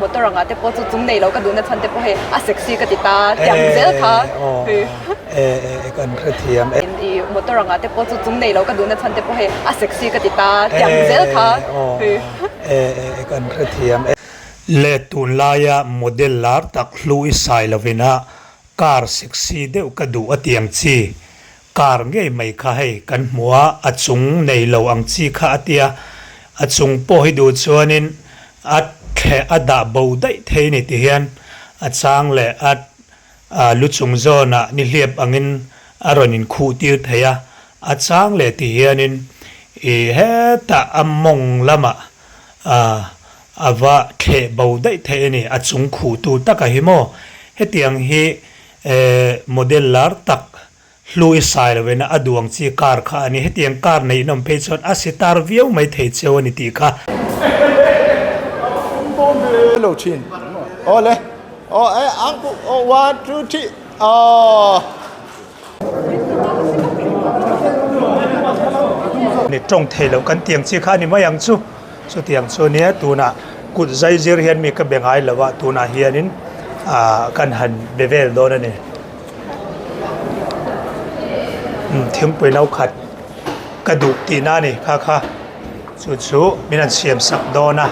motor anga te pawh chu chung nei lo ka duhna chhan te pawh hei a sexy ka ti ta tiang zel kha e e kan hrethiam e. I motor anga te pawh chu chung nei lo ka duhna chhan te pawh hei a sexy ka ti ta tiang zel kha e e kan hrethiam e. Le tunlaia model lar tak hlu i sai lovina car sexy deuh ka duh a tiang chi Car ngei mai kha hei kan hmu a, a chung nei lo ang chi kha a tia, a chung pawh hi duh chuanin a thleh a dah bo daih thei ni ti hian a chang leh a lu chung zawnah nihliap angin a rawn inkhuh tir thei a, a chang leh ti hianin ih hetah a mawng lamah a va thleh bo daih thei a ni, a chung khuhtu taka hi maw hetiang hi Model lar tak hlu i sai lo ina a duang chi car kha a ni. Hetiang car neih nawm phei chuan a sitar viau mai thei cheu a ni tih kha. Lo thin. Aw le. Aw e ang ku aw one two three aw. Ni tawng thei lo kan tiang chi kha a ni mai ang chu. Chutiang chu nia tunah kut zai zir hian mi ka be ngai lo a, tunah hianin ah kan han be vel dawn a ni. Umm thingpui no khat ka duh tihna a ni kha kha chu chu min han siam sak dawn a.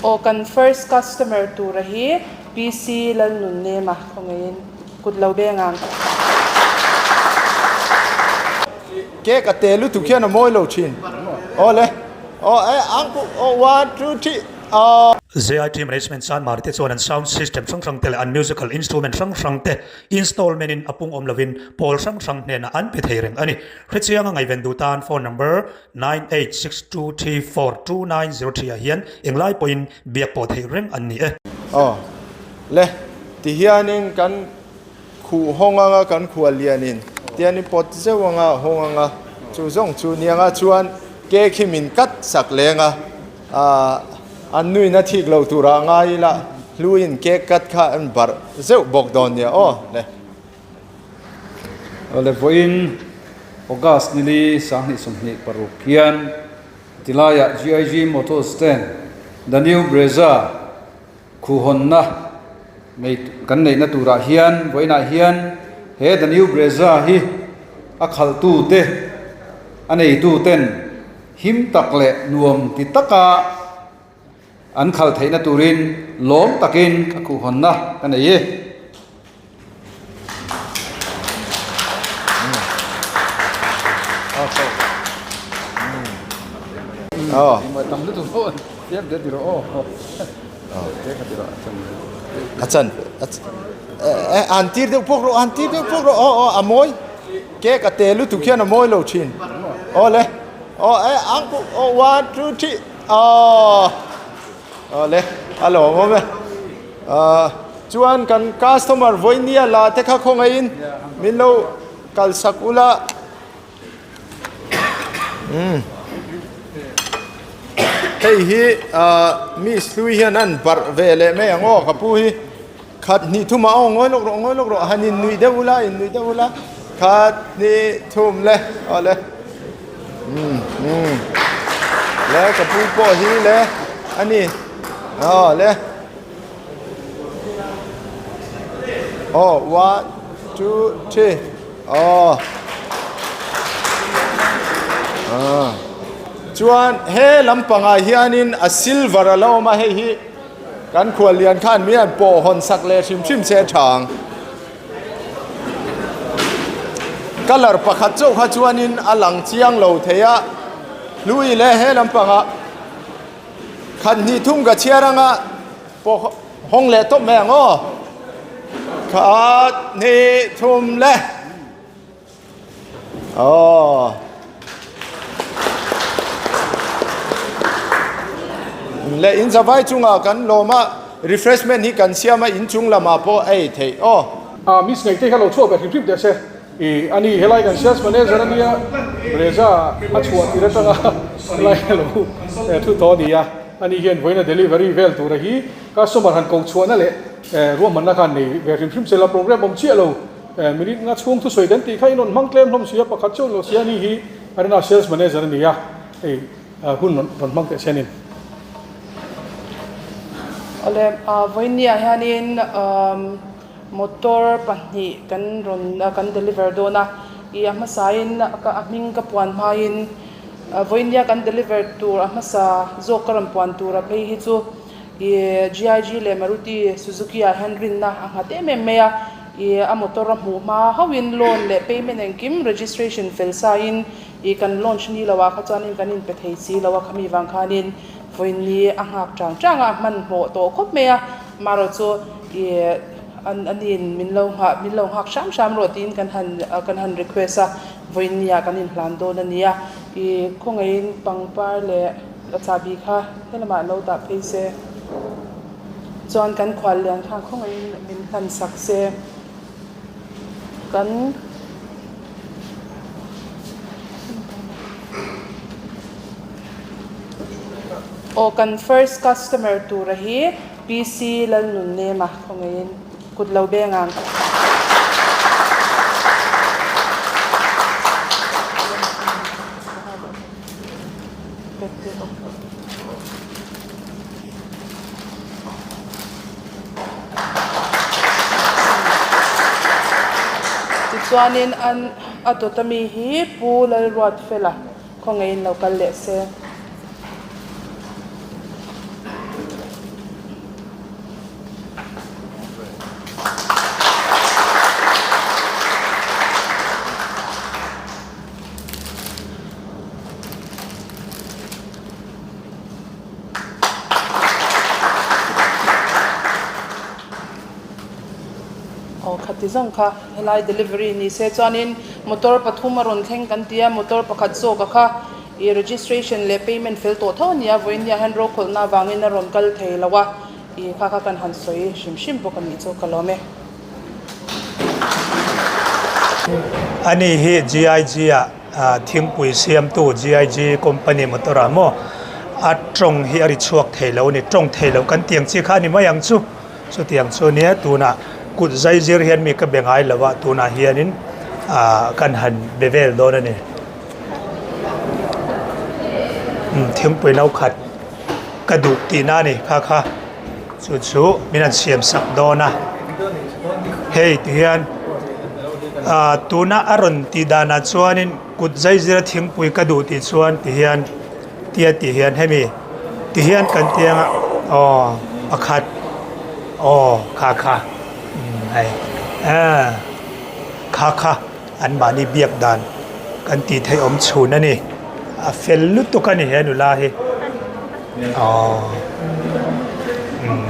Aw kan first customer tura hi PC Lalnunnema khawngaihin kut lo beng ang. Cake a te lutuk hian a mawi lo thin. Aw le. Aw e ang ku aw one two three aw. ZIT Management chuan Mari te chuan an sound system hrang hrang te leh an musical instrument hrang hrang te installment in a pung awm lovin pawl hrang hrang hnenah an pe thei reng a ni. Hrechianga ngaihven duh tan phone number 9862342903 ah hian englai pawhin biak pawh theih reng an ni e. Aw le tihianin kan Khuh hawng anga kan khual lianin tian i pawt zeuh anga a hawng anga chu zawng chu nianga chuan cake hi min cut sak leng a, aah an nuin a thik lo turah a ngai ila hluin cake cut kha an barh zeuh bawk dawn nia aw le. Awle vawiin August nili 2026 hian tilaiah GIG Motors ten The New Brezza Khuhawnna nei kan neihna turah hian vawiinah hian he The New Brezza hi a khalhtute a neituten him tak leh nuam ti taka an khalh theihna turin lawm takin a khuhawnna ka nei e. A chan an tir deuh pawk rawh an tir deuh pawk rawh aw aw a mawi cake a te lutuk hian a mawi lo thin aw le aw e ang ku aw one two three aw aw le a lawmawm e ah. Chuan kan customer vawinia la te kha khawngaihin min lo kalsak ula. Umm hei hi ah miss hlui hian an barh ve leh mai ang aw ka pu hi khat hnih thum ah aw ngawi lawk rawh ngawi lawk rawh han in nuih deuh ula in nuih deuh ula khat hnih thum le aw le umm umm le ka pu pawh hi le a ni aw le. Aw one two three aw ah chuan he lampangah hianin a silver a lo awm a hei hi kan khuallian khan mi an pawh hawn sak leh hrim hrim se a tha ang colour pakhat chauh kha chuanin a lang chiang lo thei a hlui leh he lampangah. Khat hnih thum ka chhiar anga pawh hawng leh tawp mai ang aw. Khat hnih thum le. Aw. Le in zavai chungah kan lawm a refreshment hi kan siam a inchung lamah pawh a ei theih aw. A miss ngei te kha lo chhuak ve hrim hrim teh se. Ih ani helai kan sales manager ania Reza a chhuah tir atanga helai a lo thu tawh a ni a, ani hian vawiina delivery vel tura hi customer han ko chhuahna leh ruahmanna khan nei ve hrim hrim sela program awm chiah lo minute nga chhung thusawi den tih kha in rawn hmang tlem hlawm si a pakhat chiah lo si a ani hi Arena sales manager a ni a hei hun rawn hmang teh se a ni. Awle, vawinia hianin motor pahnih kan rawn kan deliver dawn a, ih a hmasain a hming ka puan hmain vawinia kan deliver tur a hmasa zawk ka rawn puan tur a phei hi chu ih GIG leh Maruti Suzuki ah hian rinna a nghat em em mai a, ih a motor a hmuh hma hauhin loan leh payment engkim registration fel sain ih kan launch ni lo ah kha chuanin kan inpe thei si lo a khami vang khanin Vawiinni a nghak chang chang a, hmanhmawh tawh khawp mai a, marawh chu ih an aniin min lo nghah min lo nghak hram hram rawh tiin kan han kan han request a, vawiinni ah kan inhlan dawn a nia, ih khawngaihin pangpar leh chahbi kha helamah lo dah phei se chuan kan khual lian khan khawngaihin min hlan sak se kan. Aw kan first customer tura hi PC Lalnunnema khawngaihin kut lo beng ang. Tichuanin an a dawt ami hi Pu Lalruatfela Khawngaih in lo kal leh se. Aw khati zawng kha helai delivery ni se chuanin motor pathum a rawn thleng kan ti a motor pakhat zawk a kha ih registration leh payment fel tawh tho a ni a vawiin hian rokhawlhna avangin a rawn kal thei lo a ih kha kha kan han sawi hrim hrim bawk a nih chu ka lawm e. Ani hi GIG ah thingpui siamtu GIG company motor ah maw a tawng hi a ri chhuak thei lo a ni tawng thei lo kan tiang chi kha a ni mai ang chu. Chutiang chu nia tunah kut zai zir hian mi ka be ngai lo a, tunah hianin ah kan han be vel dawn a ni. Umm thingpui no khat ka duh tihna a ni kha kha chu chu min han siam sak dawn a. Hei ti hian ah tuna a rawn tih danah chuanin kut zai zira thingpui ka duh tih chuan ti hian. Tia tih hian hemi ti hian kan ti anga aw pakhat aw kha kha umm hei ah kha kha an mahni biak dan kan tih theih awm chhun a ni a fel lutuk a ni he nula hi aw umm.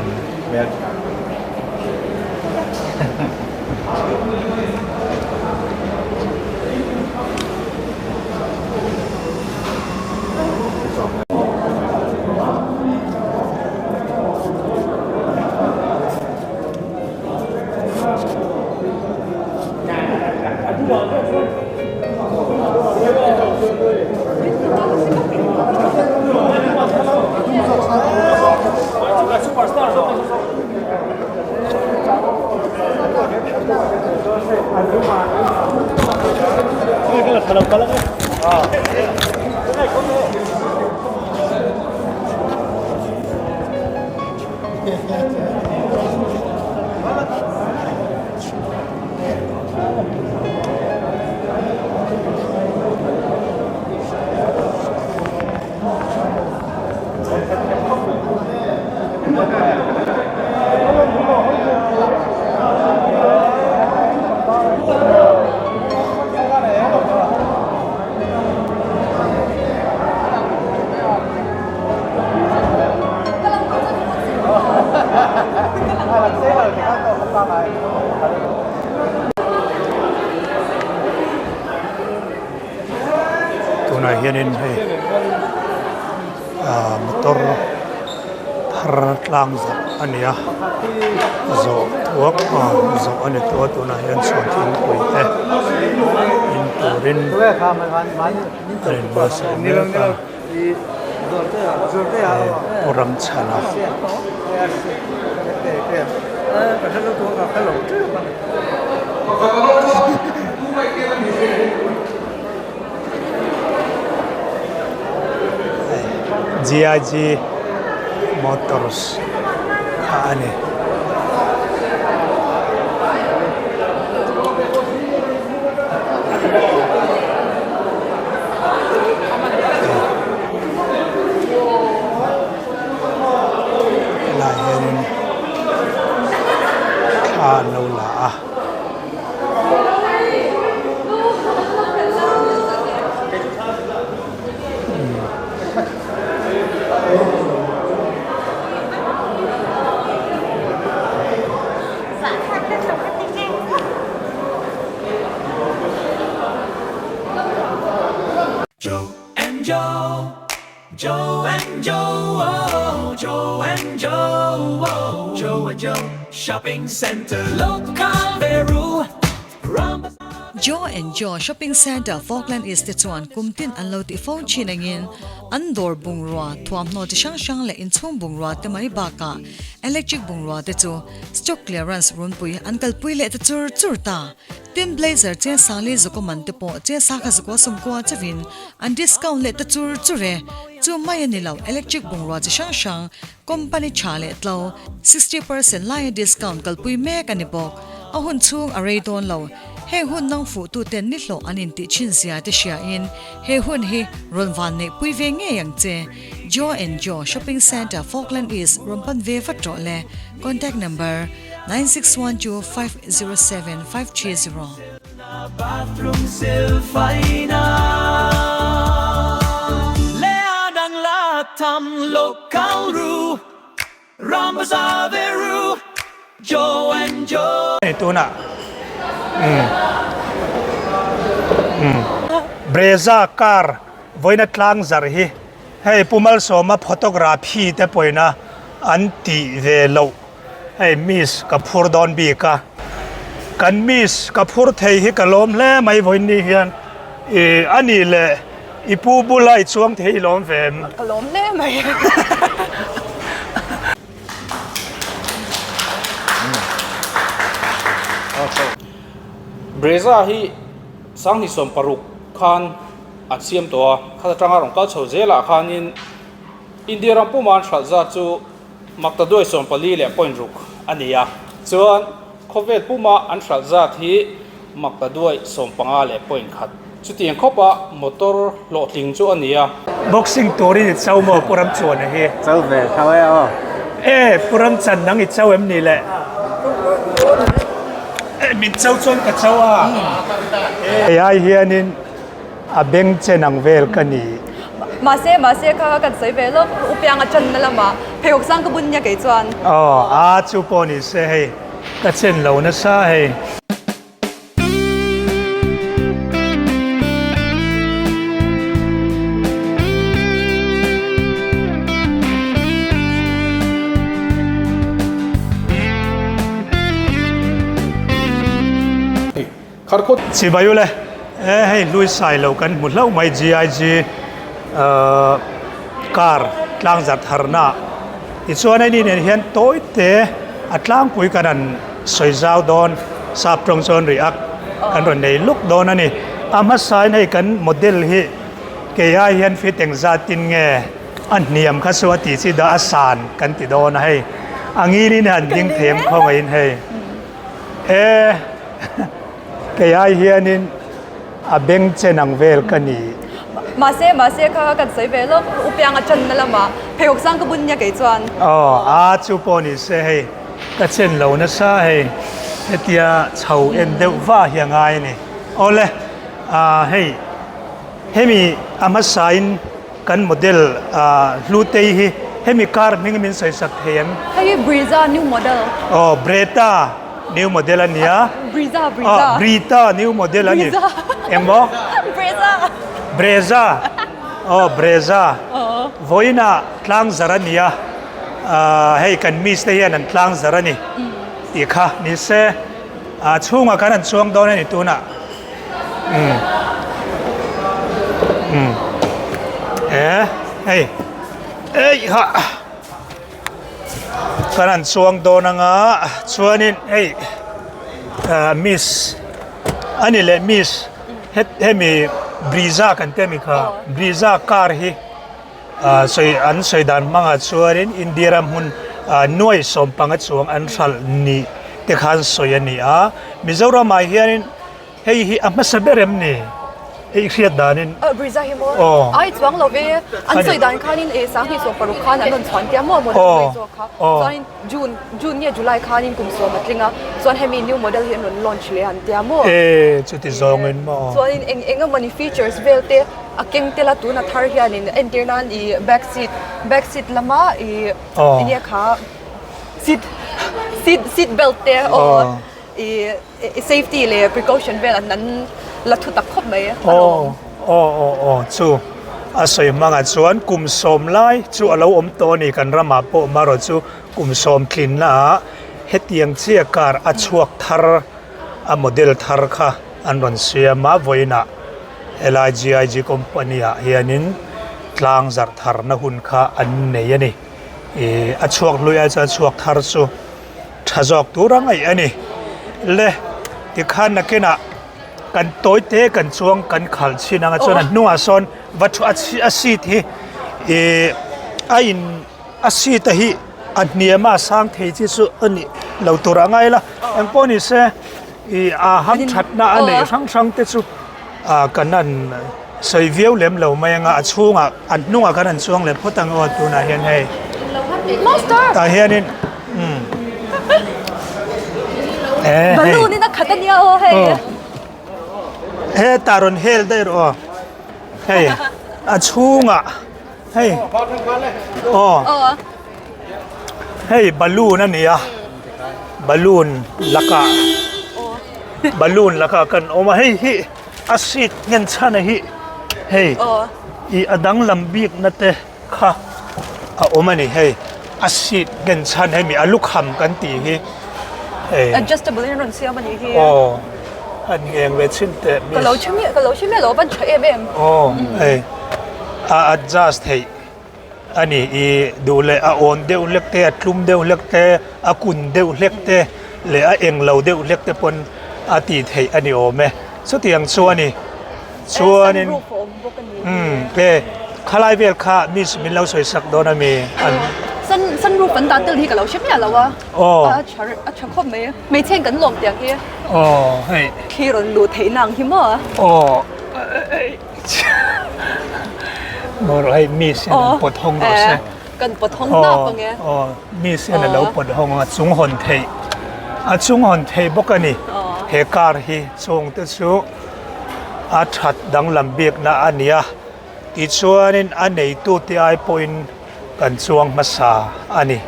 Tunah hianin hei ah motor thar tlang zawh a ni a zawh thuak a zawh a ni tawh a tunah hian chhuan thingpui te in turin a inbuatsaih mek a he pu Ramchhana. GIG Motors. a ni. Helai hianin thla an lo la a. Joe and Joe, Joe and Joe, oh, Joe and Joe, oh, Joe and Joe Shopping Center, Local Veru, Ram. Joe and Joe Shopping Centre Falkland East te chuan kum tin an lo tih fo thin angin an dawr bungrua thuamhnaw chi hrang hrang leh inchhung bungrua te mai bakah electric bungrua te chu stock clearance runpui an kalpui leh ta chur chur ta. Tin blazer che sali zukaw man te pawh che sakha zukaw sawmkua chauhin an discount leh ta chur chur e. Chu mai a ni lo, electric bungrua chi hrang hrang company tha leh tlo 60% laia discount kalpui mek a ni bawk. A hun chhung a rei dawn lo. Heng hun nang fuh tu ten ni hlawh an intih thin zia te hria in he hun hi rawn van neih pui ve ngei ang che. Joe and Joe Shopping Centre Falkland East rawn pan ve vat rawh le. Contact number. 9612 507 530. Bathroom silfaina leh a dang la tham local ru Ram Bazaar ve ru Joe and Joe. Hei tunah umm umm Brezza car vawiina tlang zarh hi hei Pu Malsawma photography te pawina an tih ve loh. Hei miss ka phur dawn bik a, kan miss ka phur thei hi ka lawm hle mai vawiin ni hian ih a nih leh i pu bula i chuang thei i lawm ve em? Ka lawm hle mai. Brezza hi 2016 khan an siam tawh a, khat atanga rawn kal chho zelah khanin India ram puma an hralh zat chu Makta duai 14 leh point ruk a ni a, chuan khawvel puma an hralh zat hi makta duai 15 leh point khat. Chutiang khawpa motor hlawhtling chu a ni a. Boxing turin i cho maw Pu Ramchuana hi? Cho ve tho e aw. E, Pu Ramchan nang i cho em ni le? E, min cho chuan ka cho a. Hei ai hianin A beng chen ang vel ka ni. Mahse, mahse kha kan sawi ve lawk, u pianga channa lamah pheikhawk sang ka bun nia kei chuan. Aw, a chu pawh ni se hei, ka chen lo nasa hei. Kharkawt. Chibai ule, e hei hlui sai lo kan hmu hlauh mai GIG car tlang zat harna tichuan hei ni nen hian tawi te a tlangpui kan han sawi zau dawn sap tawng chuan react kan rawn nei luk dawn a ni a hmasain hei kan model hi kei ai hian fit engzat in nge a hniam kha chu a tih chi dah a san kan ti dawn a hei a ngilin han ding them khawngaihin hei. E, kei ai hianin a beng chen ang vel ka ni. Mahse, mahse kha kan sawi ve lawk, u pianga channa lamah pheikhawk sang ka bun nia kei chuan. Aw, a chu pawh ni se hei, ka chen lo nasa hei, hetia chho en deuh va hi a ngai a ni. Awle, ah hei, hemi a hmasain kan model ah Hlutei hi hemi car hming min sawi sak thei em? Hei hi Brezza new model. Aw, Breta new model a nia. Brezza, Brezza. Aw, Brita new model a ni. Brezza. Engmaw? Brezza. Brezza. Aw, Brezza. Aw. Vawiinah tlang zar a nia. Ah, hei kan miss te hian an tlang zar a ni tih kha ni se. Ah, chhungah kan han chuang dawn a ni tunah. Umm umm e hei ei ha kan han chuang dawn anga chuanin hei ah miss a ni leh miss het hemi brezza kan tih ami kha brezza car hi. Ah sawi an sawi dan hmangah chuanin India ram hmun Nuai sawmpanga chuang an hralh ni te khan sawi a ni a. Mizoramah hianin Hei hi a hmasa ber em ni? Hei hriat danin. Brezza hi maw? Aw. Ai chuang lo ve. An sawi dan khanin e Sanghnih 16 khan an rawn chhuan tia maw maw mai zawk kha. Chuanin June June nge July khanin kum sawm a tling a. Chuan hemi new model hi an rawn launch leh an tia maw? E chuti zawngin maw? Chuanin eng eng emawni features vel te a keng tel a tuna thar hianin entir nan i back seat back seat lama i enge kha seat seat seat belt te aw i Safety leh precaution vel an an la thu tak khawp mai a lawm. Aw aw aw chu a sawi hmangah chuan kum sawm lai chu a lo awm tawh a ni kan ramah pawh marawh chu kum sawm tlinna ah hetiang chiah car a chhuak thar a model thar kha an rawn siam a vawiinah helai GIG company ah hianin tlang zarh tharna hun kha an nei a ni ih a chhuak hlui ai chuan a chhuak thar chu. Tha zawk tur a ngaih a ni. Le tikhan nakinah kan tawi te kan chuang kan khalh chhin ang a chuan a hnungah sawn va thu a seat hi ih a in a seat a hi a hniam a a sang thei chi chu a nih lo tur a ngai la engpawh ni se ih a hamthatna a neih hrang hrang te chu ah kan han sawi viau lem lo mai anga a chhungah a hnungah khan an chuang leh phawt ang aw tunah hian hei tah hianin umm eh hei balloon in a khat ania aw hei hetah rawn hel daih rawh aw hei a chhungah hei aw hei balloon a ni a balloon lakah balloon lakah kan awm a hei hi a seat nghen chhan a hi hei ih a danglam bik na te kha a awm a ni hei a seat nghen chhan hemi a lukham kan tih hi hei adjustable in a rawn siam a nih hi aw a ni eng ve chhin teh ka lo chhe miah ka lo hre miah lo a van tha em em aw hei a adjust theih. A ni i duh leh a awn deuh hlek te, a tlum deuh hlek te, a kun deuh hlek te leh a eng lo deuh hlek te pawn a tih theih a ni awm e. Chutiang chu a ni. Chuanin umm e khalai vel kha miss min lo sawi sak dawn a mi an. Sun sunroof an dah tel hi ka lo hre miah lo a. Aw. A tha a tha khawp mai. Hmeichhe in kan lawm tiang hi. Aw hei. Thli rawn luh theih na ang hi maw? Aw. Mawr hei miss hian an pawt hawng rawh se. Kan pawt hawng hnap ang e. Aw miss hian a lo pawt hawng a chung hawn theih a chung hawn theih bawk a ni. He car hi chung te chu a that danglam bikna a ni a tichuanin a neitu te ai pawhin kan chuang hmasa a ni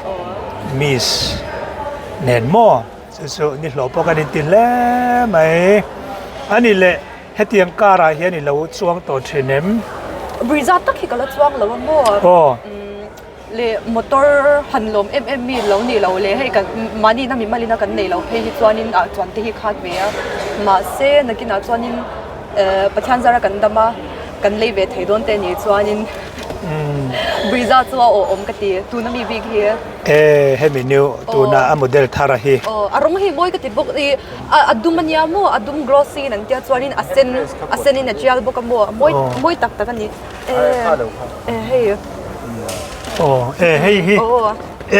miss nen maw chu chu ni hlawh pawh kan inti hle mai a ni leh. Hetiang car ah hian i lo chuang tawh thin em? Brezza tak hi ka la chuang lo a maw? Aw. Leh motor han lawm em em mi lo nih loh leh hei kan mahni na mimal ina kan neih loh phei hi chuanin ah chuan te hi khat ve a. Mahse nakinah chuanin Pathian zara kan dam a, kan lei ve thei dawn te nih chuanin Brezza chu a awh awm ka ti tuna mi bik hi. E hemi new tuna a model thar a hi. Aw a rawng hi mawi ka ti bawk i a dum ania maw a dum glossy in an tia chuanin a sen a sen in a tial bawk a maw a mawi mawi tak tak a ni e e hei aw e hei hi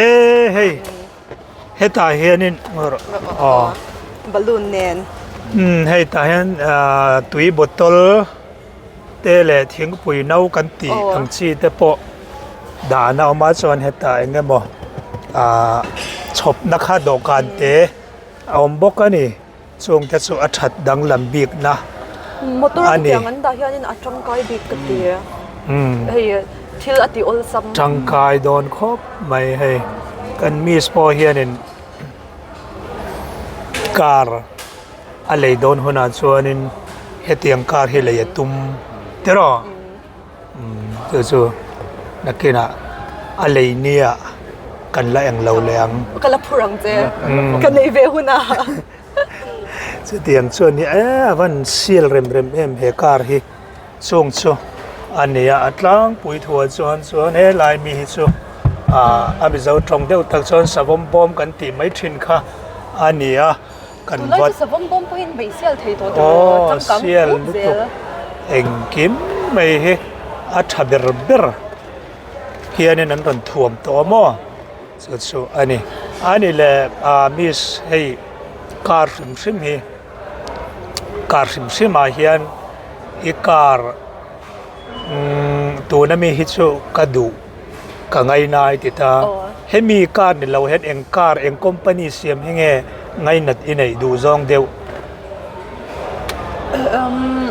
e hei hetah hianin aw balloon nen um hei tah hian tui bottle te leh thingpui no kan tih ang chi te pawh dan a awm a chuan hetah eng emaw ah chhawpna kha dawhkan te a awm bawk a ni chung te chu a that danglam bik na motor a tiang an dah hianin a tangkai bik ka ti hei thil a ti awlsam tangkai dawn khawp mai hei kan miss pawh hianin car a lei dawn hunah chuanin hetiang car hi lei a tum tiraw umm chu chu nakinah a lei nia kan la eng lo leh ang. Ka la phur ang che ka nei ve hunah. Chutiang chuan hi e a van sial rem rem em he car hi chung chu a ni a a tlangpui thuah chuan chuan helai mi hi chu ah a mizo tawng deuh tak chuan savawm bawm kan tih mai thin kha a ni a. Kan vat. Tunlai chu savawm bawm pawhin beih sial thei tawh tawh Aw changkang sial khawp lutuk zel. Engkim mai hi a tha ber ber hianin an rawn thuam tawh a maw? Chu chu a ni. A ni le miss hei car hrim hrim hi car hrim hrim ah hian i car umm tuna mi hi chu ka duh ka ngaina i ti ta. Hemi car ni lo hian eng car eng company siam hi nge ngainat i neih duh zawng deuh? Umm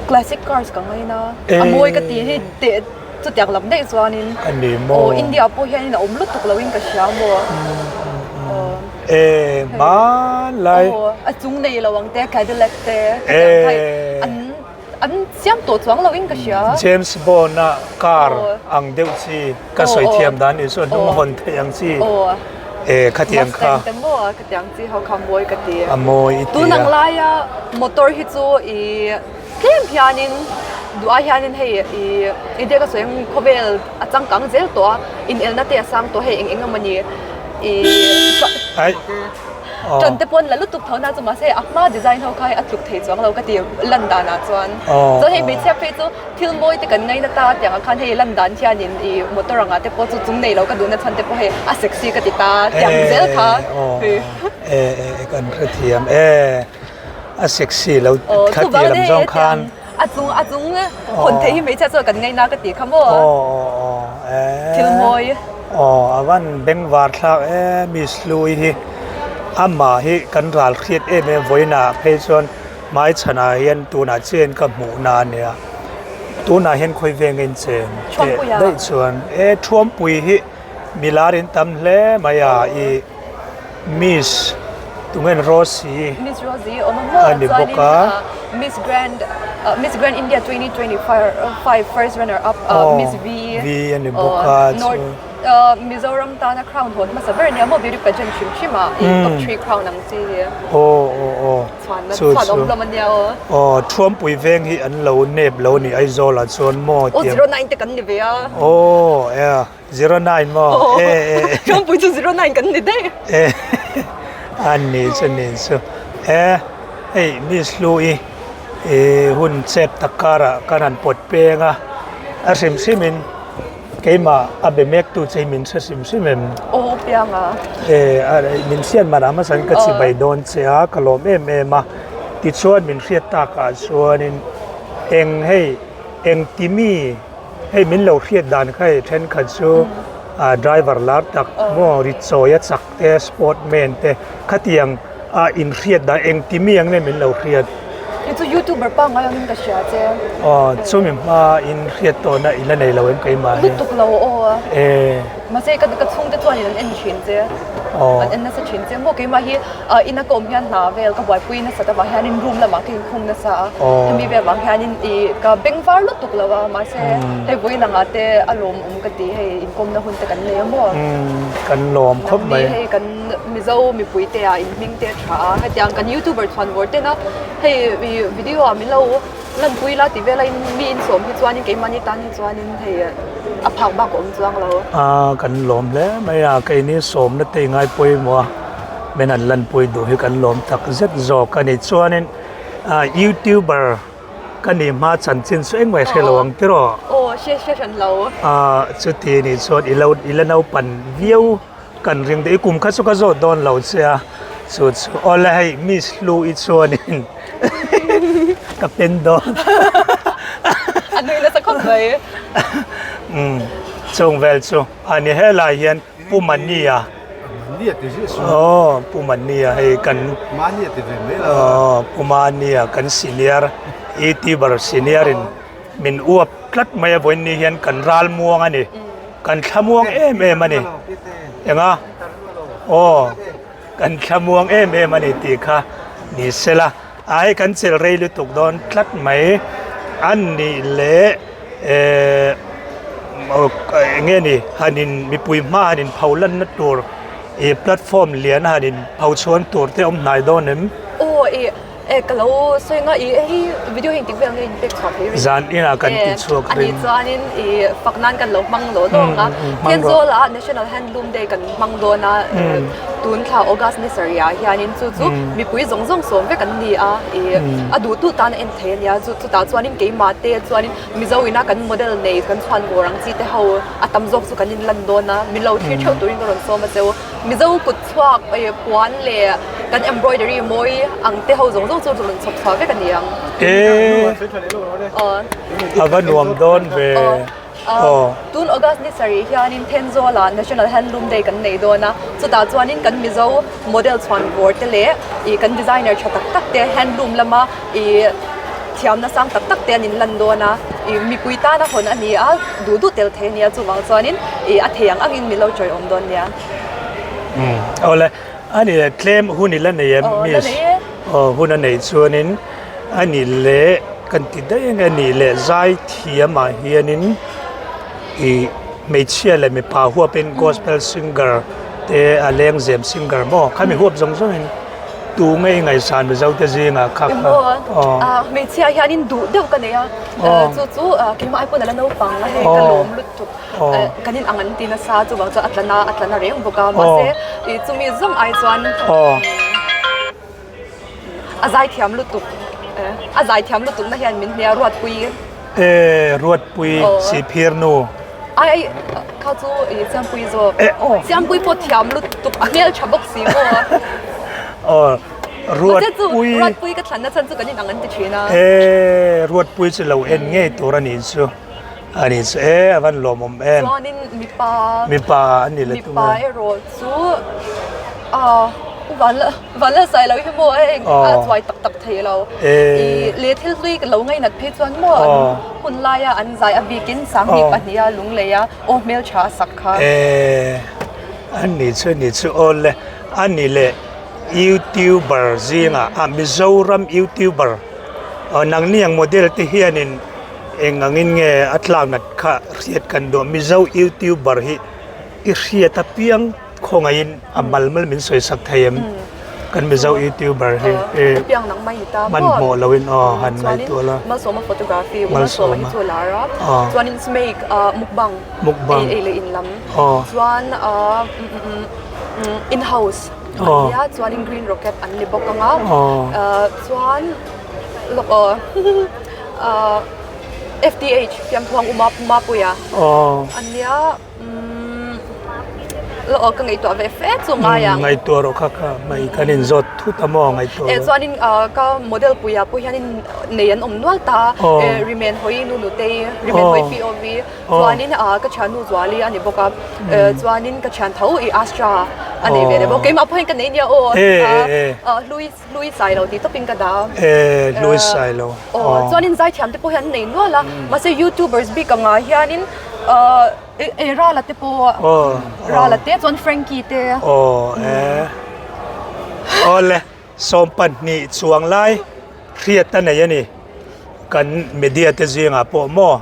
classic cars ka ngaina a mawi ka ti hi teh chutiang lam daih chuanin A ni maw? Aw India pawh hianin a awm lutuk loin ka hria maw? Aw. E hmanlai. Aw a chung nei lo ang te Cadillac te khatiang kha an an siam tawh chuang loin ka hria. James Bond a car ang deuh chi ka sawi thiam dan ni chu a hnung a hawn theih ang chi. Aw. E khatiang kha. Mustang te maw khatiang chi ho kha mawi ka ti. A mawi i ti a. Tun ang laia motor hi chu i Tlem hianin duh ai hianin hei ih India ka sawi ang khawvel a changkang zel tawh a, inelna te a sang tawh hei eng eng emawni ih ṭan te pawh an la lutuk tho na chu mahse a hma design ho kha hei a tluk thei chuang lo ka ti lan danah chuan. Chuan hei hmeichhia phei chu thil mawi te kan ngaina ta tiang ah khan hei lan dan hianin ih motor angah te pawh chu chung nei lo ka duhna chhan te pawh hei a sexy ka ti ta tiang zel kha. Kan hrethiam e. A sexy lo kha ti lam zawng khan. A chung a chung hawn theih hi hmeichhia chuan kan ngaina ka ti kha maw. Aw aw aw eh. Thil mawi. Aw a van bengvar thlak e Miss Hlui hi amah hi kan ral hriat em em vawiinah phei chuan hmaichhanah hian tunah chian ka hmuhna a nia tunah hian khawi veng a inchen teh daih chuan e Thuampui hi milar in tam hle mai a i. Miss tungen Rosie Miss Rosie awm a maw a ni bawk a. Chuanin Miss Grand Miss Grand India 2025 first runner up Miss V V a ni bawk a North Mizoram tana crown hawn hmasa ber ania maw beauty pageant hrim hrim a i top 3 crown ang chi hi. Aw aw aw Chhuan chhuan awm hlawm ania aw. Aw Thuampui veng hi an lo nep lo ni Aizawl ah chuan maw tiang. Aw 09 te kan ni ve a. Aw ea. 09 maw? E e e. Thuampui chu 09 kan ni daih. E a ni chu ni chu. E hei Miss Hlui i hun chep tak karah kan han pawt peng a, a hrim hrim in keimah a be mek tu che hi min hre hrim hrim em? Aw piang a. E min hriat man ah hmasa in ka chibai dawn che a, ka lawm em em a. Tichuan min hriat takah chuanin eng hei eng ti mi Hei min lo hriat dan kha hei thenkhat chu ah driver lar tak maw rit chawi a chak te sport man te khatiang a inhriat dan engti mi ang nge min lo hriat. Kei chu youtuber pangngai angin ka hria che. Aw chumi hma in hriat tawhna i la nei lo em keimah hi. Lutuk lo aw. E. Mahse ka ka chhungte chuan in an en thin che. Aw. An en nasa thin che maw keimah hi Ina ka awm hian hna vel ka buaipui nasat avang hianin room lamah ka inkhung nasa a, hemi vel vang hianin ih ka beng var lutuk lo a, mahse hei vawiin angah te a lawmawm ka ti hei inkawmna hun te kan nei a maw? Kan lawm khawp mai. Nangni hei kan Mizo mipui te ah inhming te a tha a, hetiang kan youtuber chhuan vawr tena hei ih video ah min lo Lanpui la ti vela in mi in sawm hi chuanin keimahni tan hi chuanin hei a phak bak a awm chuang lo. A kan lawm hle mai a, keini sawmna te i ngai pawimawh a, min han lanpui duh hi kan lawm tak zet zawk a ni. Chuanin youtuber ka nih hma chanchin chu engmah i hre lo ang tiraw? Aw hre hre hran lo. A chuti nih chuan i lo i la naupan viau. Kan ring deuh i kum kha chu ka zawt dawn lo che a, chu chu awle hei Miss Hlu i chuanin ka pen dawn. A nui nasa khawp mai. Umm chung vel chu a ni helai hian Pu Mania. Mania ti zia su. Aw Pu Mania hei kan. Mania ti ve mai lo. Aw Pu Mania kan senior YouTuber senior in min uap tlat mai a vawiin ni hian kan ral muang a ni. Kan thlamuang em em a ni. Enga? Aw, kan thlamuang em em a ni tih kha ni sela. Ai kan chelh rei lutuk dawn tlat mai. An nih leh eh eng nge ni han in mipui hma han in pho lanna tur ih platform lian han in pho chhuan tur te awm hnai dawn em? Aw ih E ka lo sawi nga i hei video hi engtik vel nge in pek chhuak thei rin. Zan inah kan ti chhuak rin. Ani chuanin i fak nan kan lo hmang lo dawng a. Thenzawl ah National Handloom Day kan hmang dawn a. Tun thla August ni sarih ah hianin chu chu mipui zawng zawng sawm vek an ni a, ih a duhtu tan a en thei a nia, chu chutah chuanin keimah te chuanin Mizo ina kan model nei kan chhuan bawr ang chi te ho a tam zawk chu kan inlan dawn a, min lo thlir theuh turin ka rawn sawm a cheu. Mizo kut chhuak ih puan leh kan embroidery mawi ang te ho zawng zawng chu rawn chhawp chhuah vek a ni ang. E a va nuam dawn ve. Aw. Tun August ni sarih hianin Thenzawl-ah National Handloom Day kan nei dawn a, chutah chuanin kan Mizo model chhuan vawr te leh ih kan designer tha tak tak te handloom lama ih thiamna sang tak tak te an inlan dawn a, ih mipui tana hawn a ni a, duh duh tel thei a nia chuvang chuanin ih a thei ang angin min lo chawiawm dawn nia. Umm awle a ni leh tlem hun i la nei em miss? Aw hun a neih chuanin a ni leh kan ti daih ang e a nih leh zai thiam ah hianin ih hmeichhia leh mipa huapin gospel singer te a lengzem singer maw khami huap zawng zawngin tu ngei ngaihsan mizo te zingah kha kha aw hmeichhia hianin duh deuh ka nei a chu chu keimah ai pawn a la naupang a hei ka lawm lutuk kan in ang an ti nasa chuvang chuan a tla na a tla na reng bawk a mahse ih chumi zawng ai chuan A zaithiam lutuk a zaithiam lutuk na hian min hnia Ruatpui. E Ruatpui Sihphir nu. Ai ai kha chu i Siampui zawk. E aw. Siampui pawh thiam lutuk a hmeltha bawk si maw. Aw Ruatpui. Ruatpui ka thlanna chhan chu kan inang an ti thin a. E Ruatpui chu lo en ngei tur a nih chu. A nih chu e a van lawmawm em. Chuanin mipa. Mipa an ni le tum e. Mipa erawh chu a van la van la sai lo hi maw hei a chuai tak tak thei lo. I leh thil hlui ka lo ngainat phei chuan maw an hun laia an zai a bikin sanghnih pahniha lunglei a aw hmeltha a sak kha. E a nih chu nih chu aw le a ni le youtuber zingah a Mizoram youtuber nangni ang model te hianin Eng angin nge a tlak nat kha hriat kan duh a, Mizo YouTuber hi i hriat apiang khawngaihin a mal mal min sawi sak thei em? Kan Mizo YouTuber hi e hmanhmawh loin aw han ngaihtuah la. Malsawma photography, Malsawma hi chu a lar a, chuanin Smake mukbang ei leh in lam, chuan in house an nia, chuanin Green Rocket an ni bawk ang a, chuan lawk aw. FTH fiamthuang uma Mapuia an nia lawh aw ka ngaihtuah ve fe chu ngai ang. Ngaihtuah rawh kha kha mai kan in zawt thut a maw ngaihtuah rawh. Chuanin ka model puia pawh hianin nei an awm nual ta Rimen Hawi nu nutei Rimen Hawi POV chuanin ka thiannu Zuali a ni bawk a chuanin ka thian tho i Astra a nei ve leh bawk keimah pawh hian ka nei nia aw Hlui Hlui sai lo tih tawpin ka dah a. E, hlui sai lo. Aw, chuanin zaithiam te pawh hian an nei nual a, mahse youtubers bik angah hianin e Rala te pawh, Rala te chuan Frankie te. Aw, e. Awle, 12 chuang lai hriat a nei a ni, kan media te zingah pawh maw?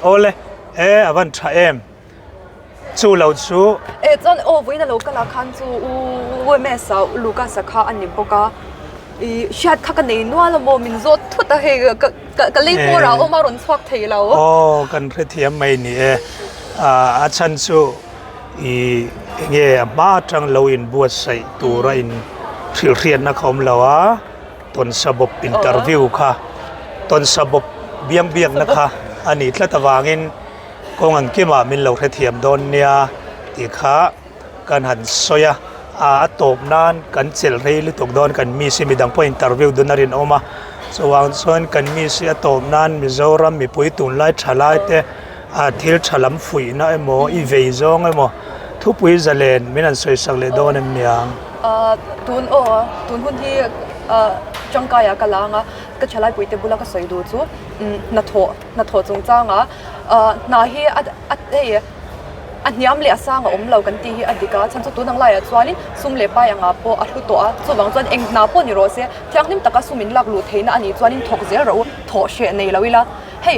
Awle, e a van tha em. Chu lo chu. E chuan aw vawiin a lo kal ah khan chu u UMS ah u Lucas-a kha a ni bawk a, i hriat kha ka nei nual a maw min zawt thut a hei ka ka lei pawr ah a awm a rawn chhuak thei lo. Aw kan hrethiam mai ni e, a chhan chu i enge a hma atang lo inbuatsaih tura in hrilhhriatna kha awm lo a, Tawnsabawp interview kha Tawnsabawp biang biakna kha a nih tlat avangin. Kawng an kimah min lo hrethiam dawn nia tih kha kan han sawi a, a tawp nan kan chelh rei lutuk dawn kan miss hi midang pawh interview dun a rinawm a, chuvang chuan kan miss hi a tawp nan Mizoram mipui tunlai tha lai te a thil tha lam fuihna emaw i vei zawng emaw thupui zalen min han sawi sak leh dawn em niang. Tun aw tun hun hi tangkai ah ka la ang a, ka thalai puite bula ka sawi duh chu hnathawh. Hnathawh chungchanga hna hi a hei a hniam leh a sang a awm lo kan tih hi a dik a, chhan chu tun ang laiah chuanin sum leh pai angah pawh a hlu tawh a, chuvang chuan eng hna pawh ni rawh se thianghlim taka sum in lak luh theihna a nih chuanin thawk zel rawh u, thawh hreh nei lo ila. Hei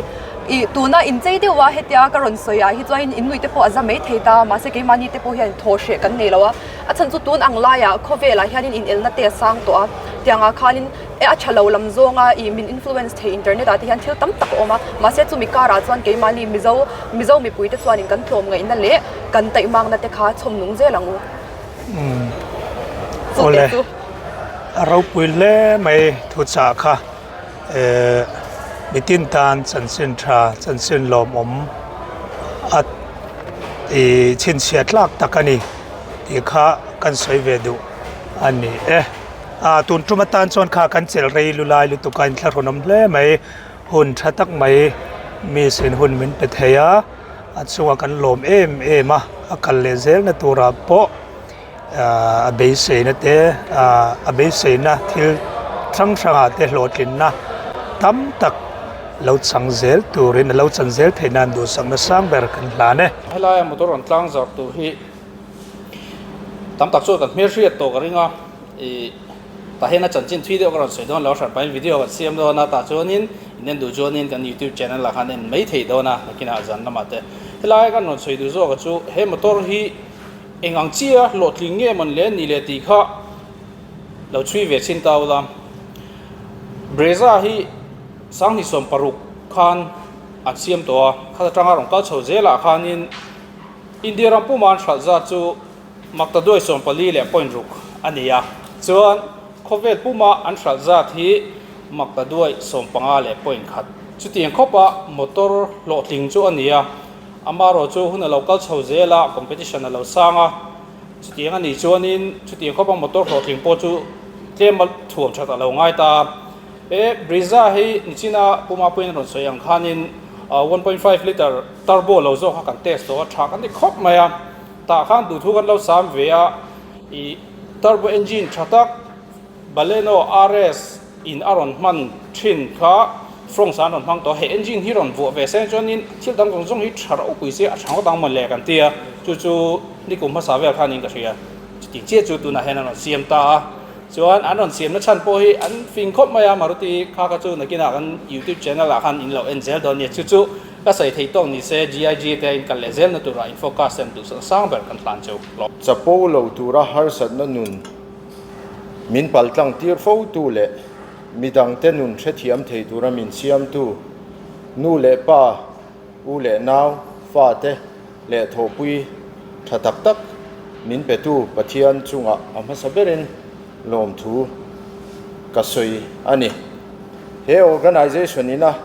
ih tuna inchei deuh a hetia ka rawn sawi ah hi chuanin in nuih te pawh a za mai thei ta, mahse keimahni te pawh hian thawh hreh kan nei lo a, a chhan chu tun ang laiah khawvelah hianin inelna te a sang tawh a, tiangah khanin E a tha lo lam zawnga ih min influence thei internet ah te hian thil tam tak a awm a, mahse chumi karah chuan keimahni Mizo Mizo mipui te chuanin kan tlawm ngaihna leh kan taihmakna te kha chhawm nung zel ang u. Umm. Chu te chu. A ropui hle mai thuchah kha eh mitin tan chanchin tha chanchin lawmawm a ih chhinchhiah tlak tak a ni tih kha kan sawi ve duh a ni e. Ah tun tum atan chuan kha kan chelh rei lu lai lutuk a inthlahrunawm hle mai hun tha tak mai mi sin hun min pe thei a a chungah kan lawm em em a a kal leh zel na turah pawh ah a beiseina te ah a beiseina thil hrang hrangah te hlawhtlinna tam tak lo chang zel turin a lo chan zel theih nan duhsakna sang ber kan hlan e. Helaia motor rawn tlang zarh tur hi tam tak chuan kan hmel hriat tawh ka ring a ih tah hian a chanchin thui deuh ka rawn sawi dawn lo hran pahin video kan siam dawn a tah chuanin in en duh chuanin kan youtube channel ah khan en mai thei dawn a nakinah zan lamah te helai kan rawn sawi duh zawk a chu he motor hi eng ang chia hlawhtling nge mawn le ni le tih kha lo chhui ve chin ta ula Brezza hi 2016 khan an siam tawh a khat atanga rawn kal chho zelah khanin India ram puma an hralh zat chu maktaduai 14.6 a ni a, chuan khawvel puma an hralh zat hi maktaduai 15.1. Chutiang khawpa motor hlawhtling chu a ni a, amaherawh chu hun a lo kal chho zel a, competition a lo sang a, chutiang a nih chuanin chutiang khawpa motor hlawhtling pawh chu tlem a thuam that a lo ngai ta a. He Brezza hi nichina puma puiin a rawn sawi ang khanin 1.5 litre turbo lo zawk kha kan test tawh a, tha kan ti khawp mai a, tah khan duhthu kan lo sam ve a, ih turbo engine tha tak Baleno RS in a rawn hman thin kha Fronx ah an rawn hmang tawh a, he engine hi rawn vuah ve se chuanin thil dang zawng zawng hi tha ropui se a tha ngawt ang mawle kan ti a, chu chu nikum hmasa vel khanin ka hria, chuti chiah chu tunah hian an rawn siam ta a. Chuan an rawn siamna chhan pawh hi an fing khawp mai a, Maruti kha kha chu nakinah kan YouTube channel ah khan in lo en zel dawn nia, chu chu ka sawi thei tawk ni se GIG te in kal leh zelna turah in focus em duh sang ber kan hlan cheu hlawm. Chapo lo tura harsatna nun min paltlang tir fo tu leh midangte nun hrethiam thei tura min siamtu nu leh pa, U leh nau, fate leh thawhpui tha tak tak min petu Pathian chungah a hmasa berin lawmthu ka sawi a ni. He organisation ina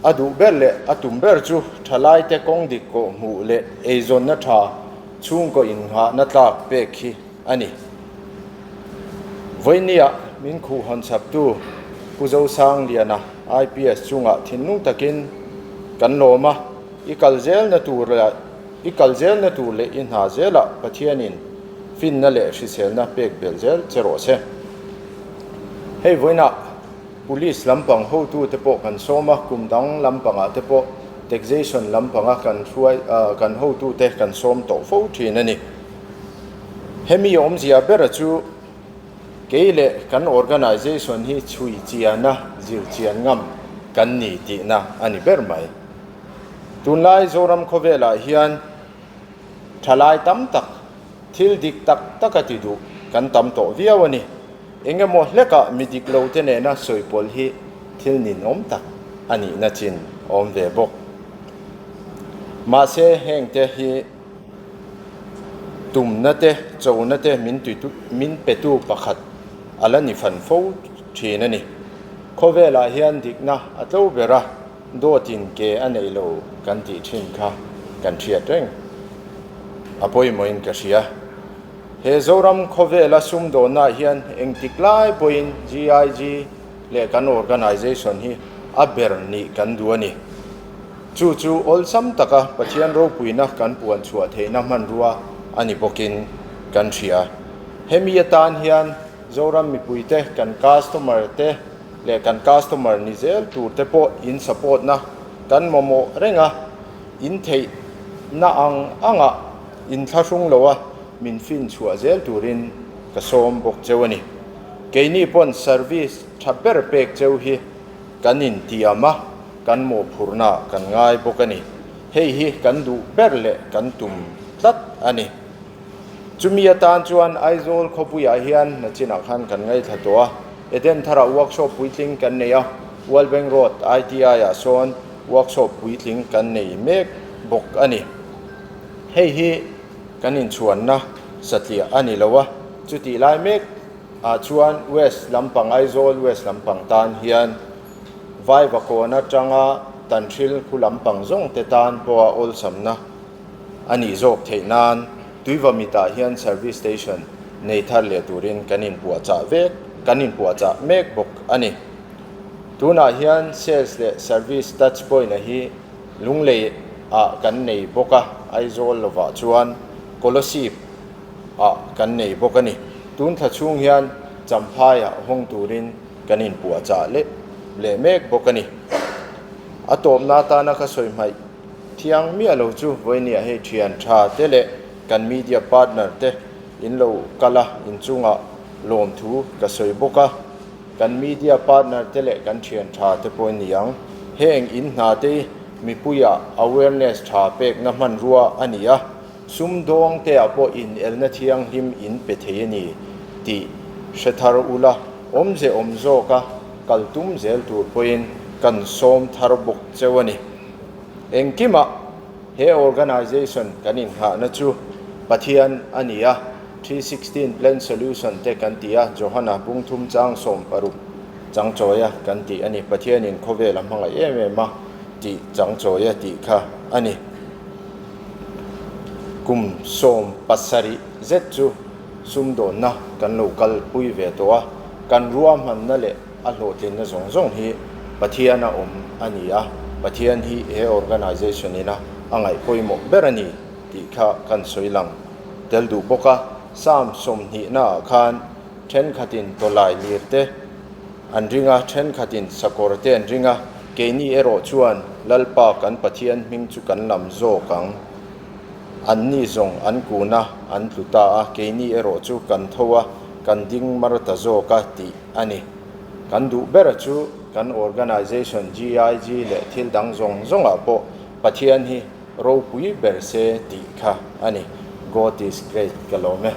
a duh ber leh a tum ber chu thalaite kawng dik kawh hmuh leh eizawnna tha chhungkaw innghahna tlak pek hi a ni. Vawinia min khuhhawn chhaptu Pu Zosangliana IPS chungah thinlung takin kan lawm a, i kal zelna tur leh i kal zelna tur leh i hna zelah Pathianin finna leh hriselna pek belh zel che rawh se. Hei vawiinah Police lampang hotute pawh kan sawm a, kum dang lampangah te pawh taxation lampanga kan hruai kan hotute kan sawm tawh fo thin a ni. Hemi awmzia bera chu kei leh kan organisation hi chhui chiana zir chian ngam kan ni tihna a ni ber mai. Tunlai Zoram khawvelah hian thalai tam tak thil dik tak taka ti duh kan tam tawh viau a ni. Eng emaw hlekah mi dik lo te nena sawi pawlh hi thil ninawm tak a nihna chin awm ve bawk. Mahse hengte hi. Tumna te, chona te min titu min petu pakhat a la ni fan fo thin a ni. Khawvelah hian dikna a tlo ber a, dawtin ke a nei lo kan tih thin kha kan hriat reng a pawimawhin ka hria. He Zoram khawvela sumdawnnaah hian engtik lai pawhin GIG leh kan organisation hi a ber nih kan duh a ni. Chu chu awlsam taka Pathian ropuina kan puan chhuah theihna hmanrua a ni bawkin kan hria. Hemi atan hian Zoram mipuite kan customer te leh kan customer ni zel tur te pawh in support na kan mamawh reng a, in theihna ang angah in thlahrung lo a min fin chhuah zel turin ka sawm bawk cheu a ni. Keini pawn service tha ber pek cheu hi kan intiam a. Kan mawhphurhna kan ngai bawk a ni. Hei hi kan duh ber leh kan tum tlat a ni. Chumi atan chuan Aizawl khawpuiah hian nachinah khan kan ngaithla tawh a. Eden tharah workshop puitling kan nei a, World Bank Road ITI-ah sawn workshop puitling kan nei mek bawk a ni. Hei hi kan inchhuanna satliah a ni lo a. Chutih lai mek ah chuan West lampang Aizawl West lampang tan hian Vaivakawn atanga Tanhril khu lampang zawng te tan pawha awlsamna a nih zawk theih nan Tuivamitah hian Service Station nei thar leh turin kan inpuahchah vek kan inpuahchah mek bawk a ni. Tunah hian Sales leh Service Touch Point a hi Lunglei ah kan nei bawk a, Aizawl lovah chuan Kolasib ah kan nei bawk a ni. Tun thla chhung hian Champhai ah hawng turin kan inpuahchah leh leh mek bawk a ni. A tawpna atana ka sawi hmaih thiang miah lo chu vawinia hei thian tha te leh kan media partner te in lo kal a, inchungah lawmthu ka sawi bawk a. Kan media partner te leh kan thian tha te pawh ni ang. Heng in hna te hi mipuia awareness tha pekna hmanrua a ni a, sumdawng te ah pawh inelna thianghlim in pe thei a ni tih hre thar ula, awmze awm zawka kal tum zel tur pawhin kan sawm thar bawk cheu a ni. Engkimah he organisation kan inghahna chu Pathian a ni a. 3:16 Plan Solution te kan ti a, Johana bungthum chang 16 changchawia kan tih a ni. Pathianin khawvel a hmangaih em em a tih changchawia tih kha a ni. Kum 17 zet chu sumdawnna kan lo kalpui ve tawh a, kan ruahmanna leh a hlawhtlinna zawng zawng hi Pathiana awm a ni a, Pathian hi he organisation ina a ngaih pawimawh ber a ni tih kha kan sawi lang. Tel duh bawk a, Psalm 20 naah khan thenkhatin tawlai lir te an ring a, thenkhatin sakawr te an ring a, keini erawh chuan Lalpa kan Pathian hming chu kan lam zawk ang. Anni zawng an kun a, an tlu ta a, keini erawh chu kan tho a, kan ding mar ta zawk a tih a ni. Kan duh ber chu kan organisation GIG leh thil dang zawng zawngah pawh Pathian hi Ropui ber se tih kha a ni. God is great ka lawm e.